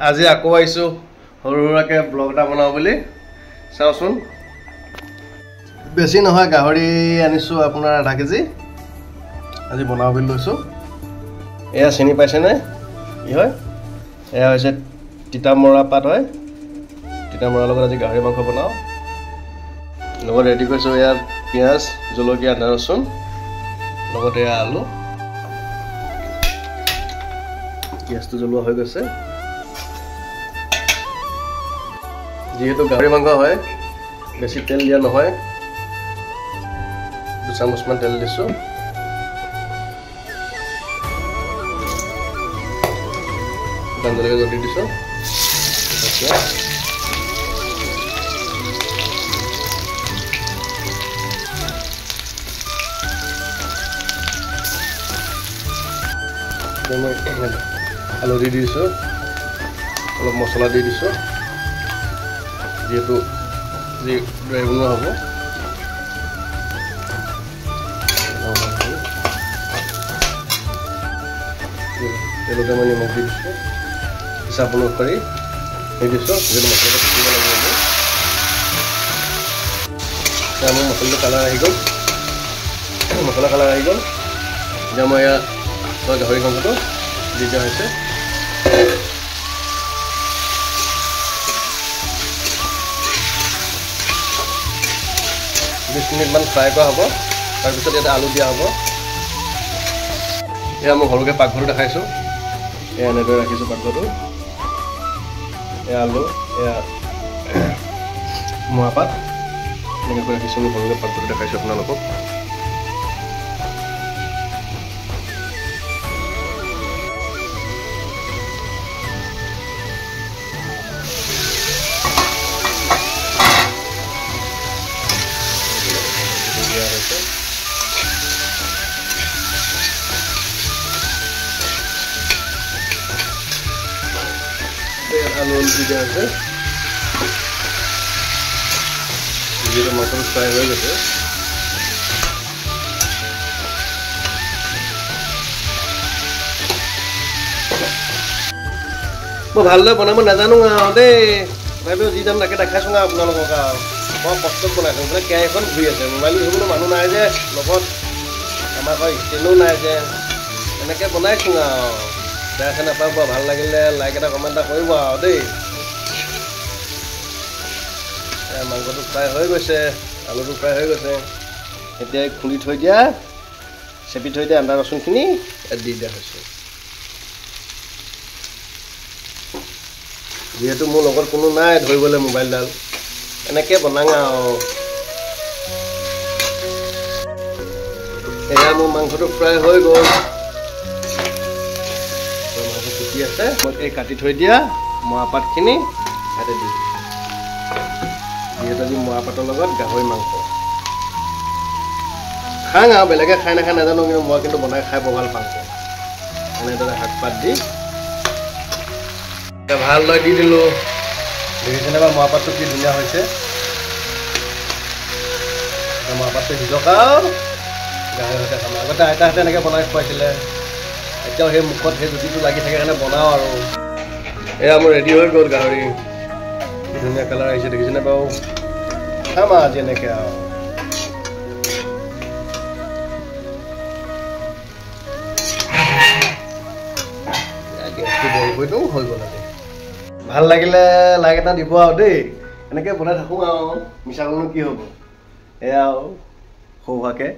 আজি আকৌ আহিছোঁ সৰু সুৰাকৈ ব্লগ এটা বনাওঁ বুলি। চাওঁচোন, বেছি নহয়, গাহৰি আনিছোঁ আপোনাৰ আধা কেজি, আজি বনাওঁ বুলি লৈছোঁ। এয়া চিনি পাইছেনে কি হয়? এয়া হৈছে তিতামৰা পাত হয়। তিতামৰাৰ লগত আজি গাহৰি মাংস বনাওঁ। লগত ৰেডি কৰিছোঁ এয়া পিঁয়াজ, জলকীয়া, আদা, ৰচুন, লগত এয়া আলু। পিঁয়াজটো জ্বলোৱা হৈ গৈছে। যিহেতু গাহৰি মাংস হয়, বেছি তেল দিয়া নহয়, দুচামুচমান তেল দিছোঁ। শুকান জলকীয়া দি দিছোঁ। মই হালধি দি দিছোঁ, অলপ মছলা দি দিছোঁ, যিহেতু যি ড্ৰাই বনোৱা হ'ব। তেলতে মই নিমখ দি দিছোঁ হিচাপ অনুসৰি দি দিছোঁ, যিহেতু মছলাটো থাকিব লাগিব। এতিয়া মোৰ মছলাটো কালাৰ আহি গ'ল, মছলা কালাৰ আহি গ'ল। এতিয়া মই ইয়াত গাহৰি মাংসটো দি দিয়া হৈছে। বিশ মিনিটমান ফ্ৰাই কৰা হ'ব, তাৰপিছত ইয়াতে আলু দিয়া হ'ব। এয়া মই সৰুকৈ পাকঘৰটো দেখাইছোঁ, এয়া এনেদৰে ৰাখিছোঁ পাকঘৰটো। এয়া আলু, এয়া মৰাপাত, এনেকৈ ৰাখিছোঁ। মই সৰুকৈ পাকঘৰটো দেখাইছোঁ আপোনালোকক। আলু দি দিয়া হৈছে, যিহেতু মাংসটো ফ্ৰাই হৈ গৈছে। মই ভালদৰে বনাব নাজানো আৰু দেই, তথাপিও যি যাম তাকে দেখাইছোঁ আৰু আপোনালোকক। আৰু বৰ কষ্টত বনাইছোঁ, মানে কেৰাহীখন ঘূৰি আছে, মোবাইলটো ধৰিবলৈ মানুহ নাই যে লগত, আমাৰ ঘৰ ষ্টেণ্ডো নাই যে, এনেকৈ বনাইছোঁ আৰু। বেয়া চেয়া নাপাব, ভাল লাগিলে লাইক এটা কমেণ্ট এটা কৰিব আৰু দেই। মাংসটো ফ্ৰাই হৈ গৈছে, আলুটো ফ্ৰাই হৈ গৈছে। এতিয়া খুন্দি থৈ দিয়া, চেপি থৈ দিয়া আদা ৰচুনখিনি ইয়াত দি দিয়া হৈছে। যিহেতু মোৰ লগত কোনো নাই ধৰিবলৈ মোবাইলডাল, এনেকৈ বনাওঁ আৰু। এয়া মোৰ মাংসটো ফ্ৰাই হৈ গ'ল, মাংস ফুটি আছে। মই এই কাটি থৈ দিয়া মৰাপাতখিনি ইয়াতে দি দিছোঁ, যিহেতু আজি মৰাপাতৰ লগত গাহৰি মাংস খাওঁ আৰু। বেলেগে খাই নাখায় নাজানো, কিন্তু মই কিন্তু বনাই খাই বৰ ভাল পাওঁ। এনেদৰে শাক পাত দি ভালদৰে দি দিলোঁ। দেখিছেনে বাৰু মৰাপাতটো কি ধুনীয়া হৈছে। মৰাপাতটো সিজক আৰু গাহৰি সৈতে খাম। আগতে আইতাহঁতে এনেকৈ বনাই খুৱাইছিলে, এতিয়াও সেই মুখত সেই জুতিটো লাগি থাকে কাৰণে বনাওঁ আৰু। এয়া মোৰ ৰেডি হৈ গ'ল গাহৰি, কি ধুনীয়া কালাৰ আহিছে দেখিছেনে বাৰু। খাম আৰু আজি এনেকৈ আৰু। গেছটো বন্ধ কৰি দিওঁ, হৈ গ'ল আজি। ভাল লাগিলে লাইক এটা দিব আৰু দেই। এনেকৈ বনাই থাকোঁ আৰু, মিছা ক'লেনো কি হ'ব। এয়া আৰু সৰু সুৰাকৈ।